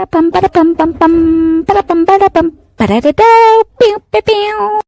Parapam parapam pam pam parapam parapam pararada piu piu piu.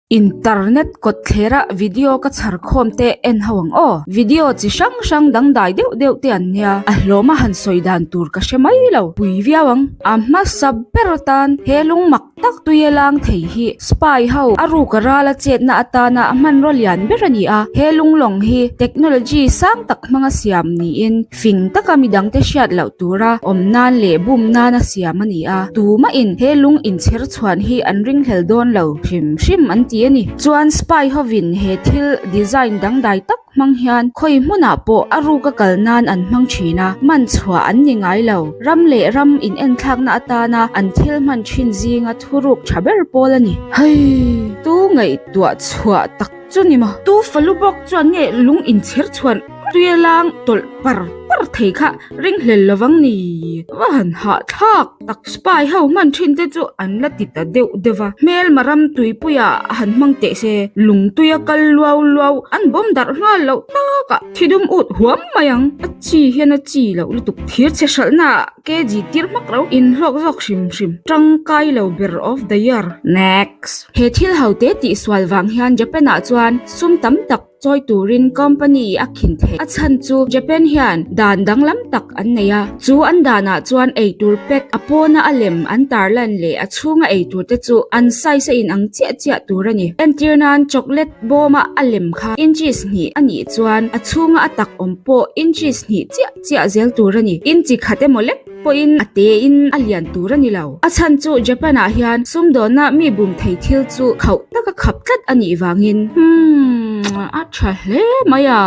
Internet kawtthlera video ka chhar khawm te en ho ang aw. Video chi hrang hrang dangdai deuh deuh te an nia, a hlawma han sawi dan tur ka hre mai lo, pui viau ang. A hmasa ber atan he lung mak tak tuia lang thei hi spy ho a ruk a rala chetna atana a hmanraw lian ber a ni a, he lunglawng hi technology sang tak hmanga siam niin fing taka midangte hriat loh tura awm nan leh bum nana siam a ni a, tumahin he lung inchher chhuan hi an ringhlel dawn lo hrim hrim an ti a ni. Chuan spy hovin he thil design dangdai tak hmang hian khawi hmunah pawh a ruka kal nan an hmang thin a, man chhuah an ni ngai lo. Ram leh ram inenthlakna atana an thil hman thin zinga thuruk tha ber pawl a ni. Hei! Tu ngaihtuah chhuah tak chu ni maw? Tu falu bawk chuan nge lung inchher chhuan tuia lang tawlh par par thei kha ringhlel lovang ni? Va han hahthlak tak! Spy ho hman thin te chu an la ti ta deuh deuh a, hmelma ram tuipuia han hmang teh se, lung tuia kal luau luau an bawm darh nghal loh takah thidum ut huam mai ang. A chi hian a chi loh lutuk thir chhe hralhna ah kg tir hmak lo inhlawk zawk hrim hrim tangkai lo ber of the year. Next. He thil ho te tihsual vang hian Japan ah chuan sum tam tak Chawi turin company a khin theih. A chhan chu Japan hian dan danglam tak an nei a, chu an danah chuan eitur pack a pawna a lem an tarlan leh a chhunga eitur te chu an size a inang chiah chiah tur a ni. Entir nan chocolate bawma a lem kha inches hnih a nih chuan a chhunga a tak awm pawh inches hnih chiah chiah zel tur a ni. Inchi khat emaw lek pawhin a tein a lian tur a ni lo. A chhan chu Japan ah hian sumdawnna mi bum thei thil chu khauh taka khap tlat a nih vangin hmm a tha hle mai a,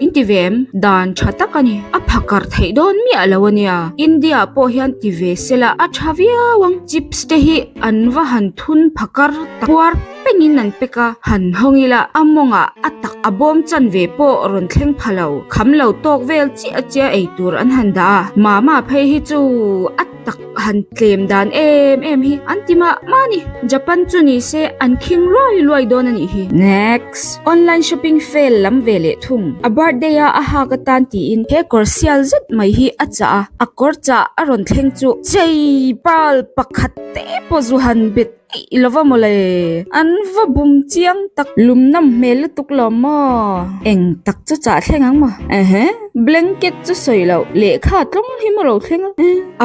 in ti ve em? Dan tha tak a ni. A phakar theih dawn miah lo a nia. India pawh hian ti ve sela a tha viau ang. Chips te hi an va han thun phakar tak puar pengin an pek a, han hawng ila a mawngah a tak a bawm chan ve pawh rawn thleng pha lo, kham lo tawk vel chiah chiah ei tur an han dah a, mama phei hi chu a tak han tlem dan em em hi an ti mah mah a ni, Japan chu ni se an khing luai luai dawn a nih hi. Next, online shopping fail lam ve leh thung, a birthday a a hak atan tiin he kawr sial zet mai hi a chah a, a kawr chah a rawn thleng chu chei pearl pakhat te pawh zu han bet Eih lova mawle, an va bum chiang tak lum nam hmel lutuk lo maw? Eng tak chu chah thleng ang maw? Ehe, blanket chu sawi loh, lehkha tlawng hi maw lo thleng a?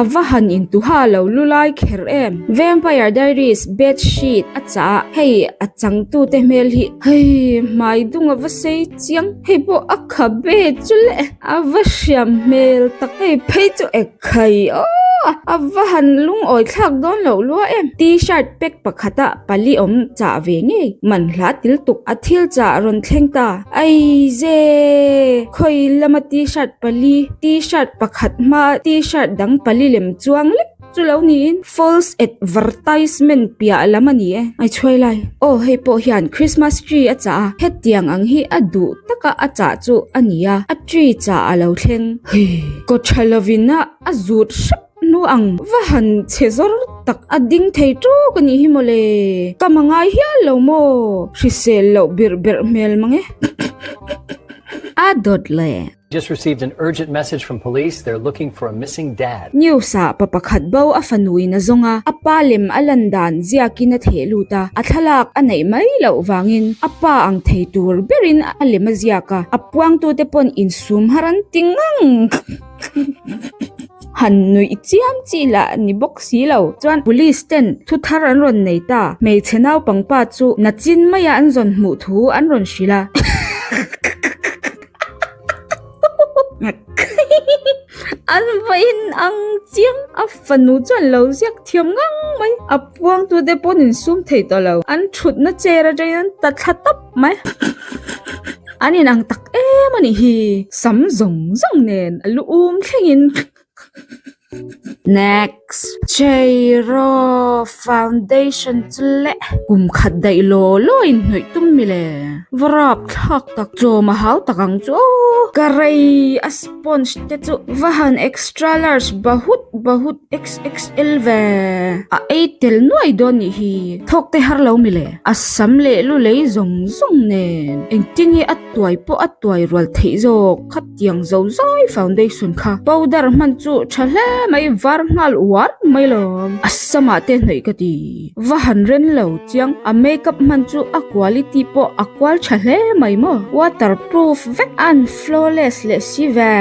A va han intuha lo lu lai kher em? Vampire Diaries bed sheet a chah a, hei a changtute hmel hi hei hmai dung a va sei chiang, hei pawh a khabe chu le a va hriam hmel tak, hei phei chu ekhai aw a va han lungawi thlak dawn loh lua em. T-shirt pack pakhata pali awm chah ve ngei man hla til tuk a thil chah rawn thleng ta aize khawi lama T-shirt pali T-shirt pakhat hma T-shirt dang pali lem chuang lek chu lo niin false advertisement piah lam a ni e ai chhuai lai aw hei pawh hian Christmas tree a chah a hetiang ang hi a duh taka a chah chu a ni a a tree chah a lo thleng hei kawtha lovin a a zut hrep hnu ang va han chhe zawr tak a ding thei tawk a nih hi mawle ka mangai hial lo maw hrisel loh birh berh hmel mang e a dawt le. Just received an urgent message from police, they're looking for a missing dad. News ah pa pakhat bo a fanuin a zawng a, a pa lem a lan dan ziakin a theh lut a, a thlalak a neih mai loh vangin a pa ang thei tur berin a lem a ziak a, a puangtute pawn insum har an ti ngang. Han nuih chiam chi lah ni bawk si lo chuan police ten thu thar an rawn nei ta, hmeichhe naupang pa chu nachin maia an zawn hmuh thu an rawn hrilh a. An vawiin ang chiang a fanu chuan lo ziak thiam ngang mai a puangtu te pawh an insum thei tawh lo an thutna chair atangin an ta thla tawp mai an inang tak em a nih hi sam zawng zawng nen a lu um thlengin. Next, Cheiro Foundation chu leh kum khat daih law law in hnawih tum mi le? Va rap thlak tak chawm a hau tak ang chu aw. Ka rei a sponge te chu va han extra large bahut bahut XXL ve. A ei tel nuai dawn nih hi. Thawk te har lo mi le. A sam leh lu lei zawng zawng nen. Engtin nge a tuai pawh a tuai rual theih zawk khatiang zo zai foundation kha. Powder hman chu tha hle mai var nghal uar mai lawm. A samah te hnawih ka ti. Va han ren lo chiang. A makeup hman chu a quality pawh a kual tha hle mai maw. Waterproof vek an flawless leh si ve.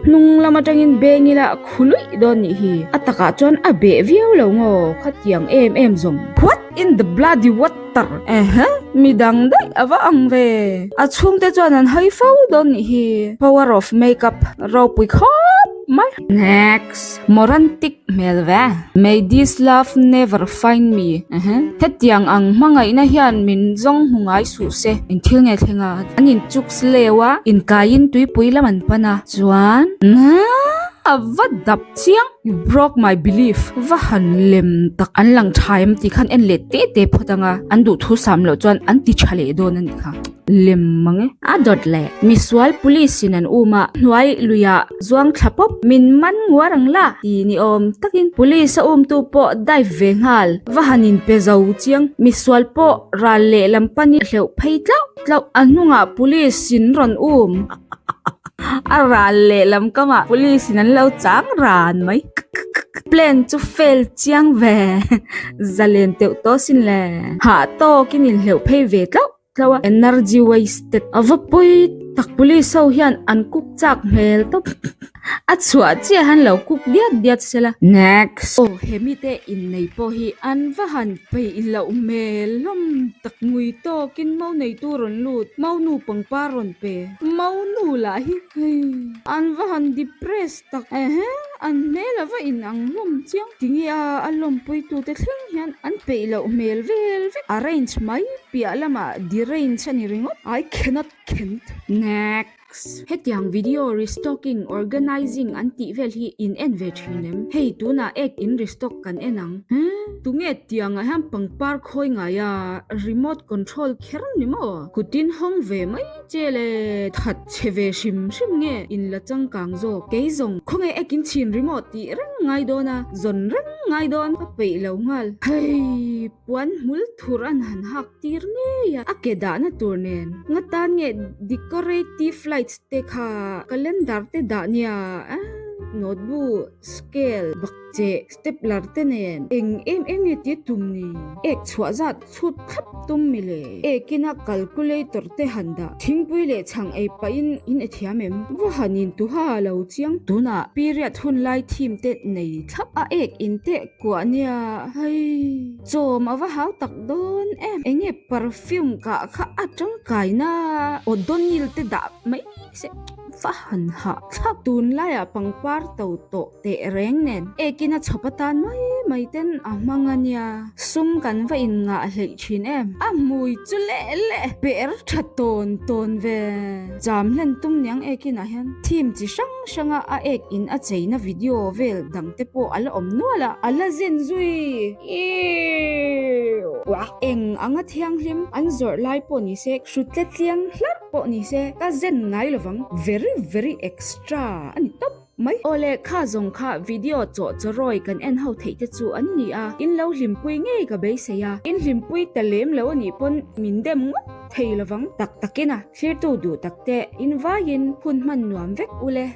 Hnung lam atangin beng ila khuluih dawn nih hi. A takah chuan a beh viau lo maw khatiang em em zawng. What in the bloody water? Ehe, midang daih a va ang ve. A chhungte chuan an hawi fo dawn nih hi. Power of makeup ropui khawp mai. Next, Morantic hmel ve. May this love never find me. Ehe, hetiang ang hmangaihna hian min zawng hmu ngai suh se. Eng thil nge thleng a? An inchuks leu a, inkaiin tuipui lam an pan a. Chuan, a va dap chiang. You broke my belief. Va han lem tak an lang tha em tih khan en leh teh teh phawt ang a, an duh thu sam loh chuan an ti tha leh dawn a nih kha. Lem mang e. A dawt leh. Misual police in an um a, hnuai luiah zuang thla pawp min man nguar ang la ti ni awm takin police a umtu pawh dive ve nghal. Va han in pe zo chiang. Misual pawh ral leh lam panin a hleuh phei tlauh tlauh. A hnungah police in rawn um. A ral leh lam kamah police in an lo chang ran mai. Plan chu fail chiang ve. Zalen teuh tawh sin le. Hah tawkin inhleuh phei ve tlauh tlauh a. Energy wasted. A va pawi tak police ho hian an cook chak hmel tawp. A chhuah chiah han lo cook diat diat sela. Next. Aw he mite innei pawh hi an va han peih loh hmel hlawm tak ngui tawkin mau neitu rawn lut, mau nu pangpar rawn pe. Maunu lah hi hei an va han depress tak ehe an hmel a va in ang hlawm chiang tinge a a lawmpui tute thleng hian an peih loh hmel vel vek arrange mai piah lamah derange a ni ringawt I cannot can't. Next. Hetiang video restocking organizing an tih vel hi in en ve thin em? Hei tunah ek in restock kan en ang. Huh? Tunge tiangah hian pangpar khawi ngai a remote control kher ni maw? Kutin hawng ve mai Che le that chhe ve hrim hrim nge in la changkang zawk kei zawng khawnge ekin chhin ri maw tih reng ngai dawn a zawn reng ngai dawn ka peih lo nghal hei puan hmul thur an han hak tir ngei a a ke dahna tur nen nga tan nge decorative lights te kha calendar te dah nia notebook scale bak che stapler te nen eng em em nge tia tum ni ek chhuah zat Chhut thlap tum mi le. Ekina calculator te han dah. Thingpui leh chhang ei pahin in e thiam em? Va han in tu ha lo chiang. Tunah period hun lai theme te nei thlap a ek in teh kuah nia hei. Chawm a va hau tak dawn em. Enge perfume kah kha a tangkai na Odonil te dah mai se va han hah thlap. Tunlaiah pangpar to tawh. Teh reng nen ekin a chhawp atan mai mai ten a hmang a nia, sum kan va in ngah hleih thin em? A hmui chu leh leh per tha tawn tawn ve. Cham hlen tum niang ekin ah hian theme chi hrang hrang a a ek in a cheina video vel dang te pawh a la awm nual a, a la zen zui. Iiiiuah! Eng anga thianghlim an zawrh lai pawh ni se, hrutle tliang hlarh pawh ni se, ka zen ngai lovang. Very very extra a ni tawp. Mai aw le kha zawng kha video chawh chawrawi kan en ho theih te chu an ni a, in lo hlimpui ngei ka beisei a, in hlimpui ta lem lo anih pawn min dem ngawt thei lovang tak takin a, thlirtu duh tak te in vaiin hun hman nuam vek ule.